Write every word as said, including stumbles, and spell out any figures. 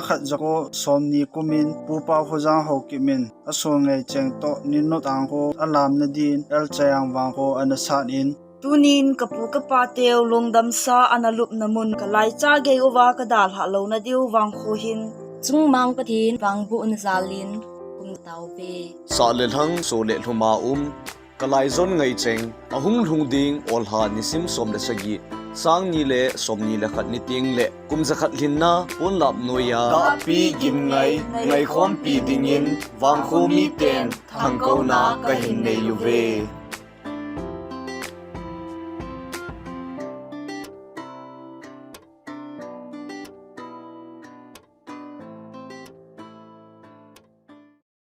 khat jako somni kumin Pu Paokhojang Haokip in asol ngei cheng toh Ninno tangkho alamna din L. Chayang vangkho ana sat in, tunin kapu kapa teu lungdamsa ana lupna mun kalaicha gei uva kadalhah louna diu vangkho hin Chungmang Pathen vangbohna jalin kumtauve. Sah le lhang, so le lhuma um, kalai jon ngei cheng, ahung lhung ding olha nisim som le sagi, sang ni le som ni le khat ni teng le kum jakhat lhinna ponlap noiya dahpi gimngai ngaikhompi dingin vangkho miten thangkouna kahin nei uve.